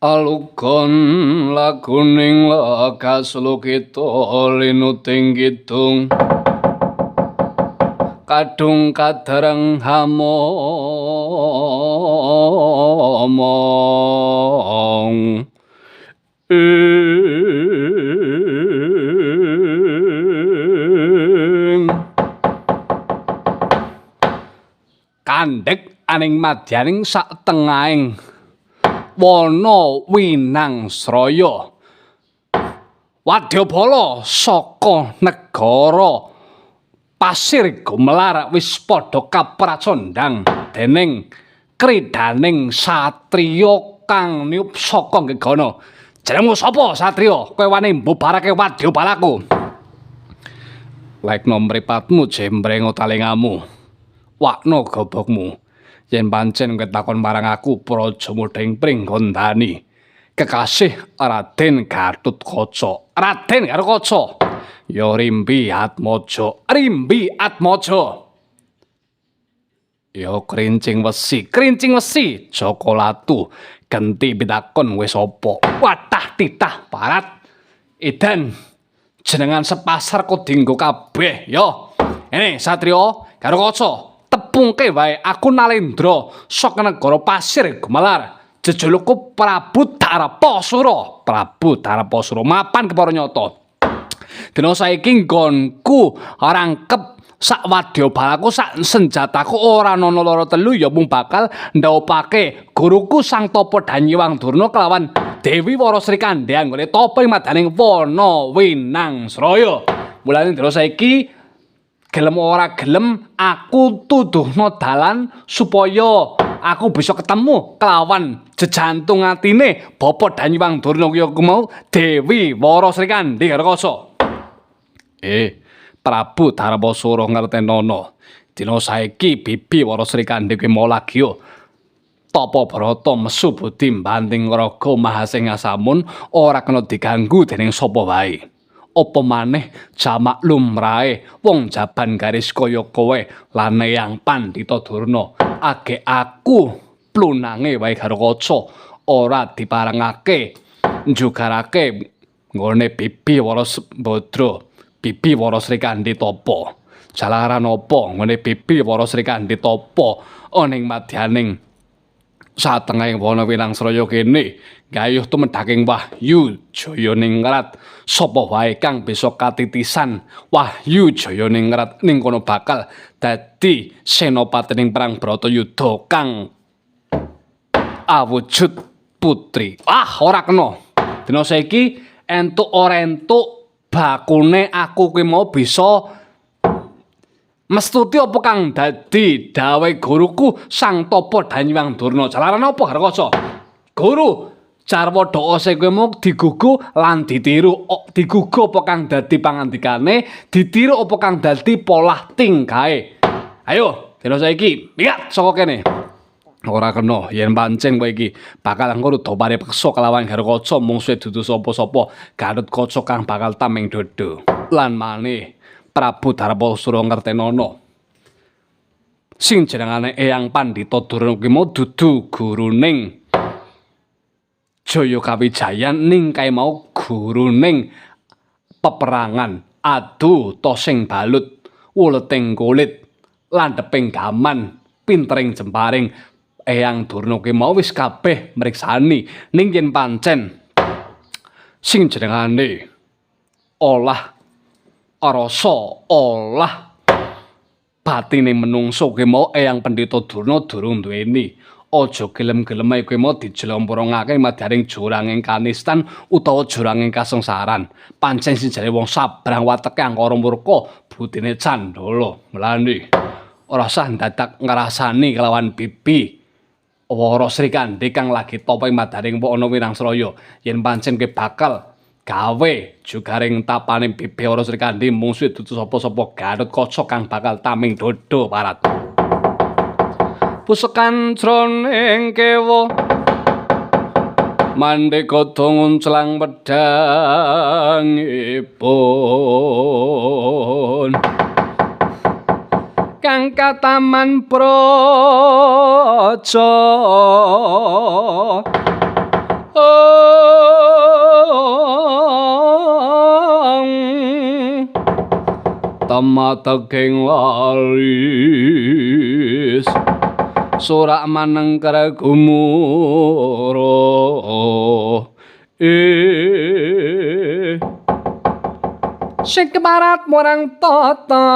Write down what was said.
Alugon laguning lagas lukita linuting kidung kadung kadereng hamomong kandhek aning madyaning sak tengahing wana Winangsraya. Wadyabala saka negara Pasir Gumelar wis padha kapracondhang dening kridaning satriya kang niup saka gegana. Jenengmu sapa satriya? Kowe wani mbubarake wadyabalaku. Lekno mripatmu jembreng talingamu. Wakno gobokmu. Yen pancen kowe takon marang aku Praja Mudheng Pringgondani, kekasih Raden Gatotkaca. Raden Gatotkaca. Ya Rimbi Atmaja, Rimbi Atmaja. Ya Krincing Wesi, Krincing Wesi, Jaka Latu. Genti pitakon kowe sapa? Watah titah parat. Edan jenengan sepasar kok dinggo kabeh ya. Ngene satriya Gatotkaca. Tepungke wae aku Nalendra saka negara Pasir Gumelar. Jejulukku Prabu Darpasura. Prabu Darpasura mapan kepara nyata. Dina saiki nggonku rangkep sak wadyabalaku sak senjataku ora ana loro telu ya mung bakal ndaupake guruku Sang Tapa Danyiwang Durna kelawan Dewi Wara Sri Kandhi anggone tapa ing madaning wana Winangsraya. Mulane dina saiki gelem ora gelem aku tuduhno dalan supaya aku bisa ketemu kelawan jejantung atine Bapa Danyiwang Durna kuwi mau Dewi Wara Sri Kandhi Gatotkaca. Prabu Darpasura ngertenono. Dina saiki Bibi Wara Sri Kandhi kuwi mau lagi tapa brata mesu budi mbanting raga Mahasingasamun ora kena diganggu dening sapa wae. Apa maneh jamak lumrahe wong jaban garis kaya kowe lan Eyang Pandhita Durna. Age aku plunange wae Gatotkaca ora diparengake njugarake nggone Bibi Wara Sembadra, Bibi Wara Sri Kandhi tapa. Jalaran apa nggone Bibi Wara Sri Kandhi tapa ana ing madyaning satengahing wana Winangsraya kene gayuh tumedhaking Wahyu Jayaningrat. Sapa wae kang bisa katitisan Wahyu Jayaningrat ning kono bakal dadi senopati ning perang Bratayuda kang awujud putri. Ah, ora kena. Dina saiki entuk ora entuk bakune aku kuwi mau bisa mestuti apa kang dadi dawuhe guruku Sang Tapa Danyiwang Durna. Jalaran apa Gatotkaca? Guru jarwa doose kuwi mau digugu lan ditiru. Digugu apa kang dadi pangandikane, ditiru apa kang dadi polah tingkahe. Ayo, dina saiki minggat saka kene. Ora kena yen pancen kowe iki bakal engko rudapare peksa kelawan Gatotkaca mungsuhe dudu sapa-sapa Gatotkaca kang bakal tameng dodo. Lan maneh Prabu Darpasura ngertenono sing jenengane Eyang Pandhita Durna kuwi mau dudu guruning Jaya Kawijayan ning kae mau guruning peperangan adu tosing balut wuleting kulit landheping gaman pintering jemparing. Eyang Durna kuwi mau wis kabeh mriksani ning yen pancen sing jenengane olah rasa olah batine menungso kuwi mau Eyang Pandhita Durna durung duweni. Aja gelem-geleme kuwi mau dijlomprongake madyaning juranging kanistan utawa juranging kasengsaran. Pancen sing jare wong sabrang wateke angkara murka butine candala. Mulane ora usah dadak ngrasani kelawan Bibi Wara Sri Kandhi kang lagi tapa ing madaning wana Winangsraya. Yen pancen kowe bakal gawe jugaring tapane Bibi Wara Sri Kandhi mungsuhe dudu sapa-sapa Gatotkaca kang bakal tameng dodo parat. Pusekan jroning kewa mandeka ngunclang pedhangipun kang kataman praja Ong temateking waris surak manengker gumuruh eh. Sing kebarat murang tata.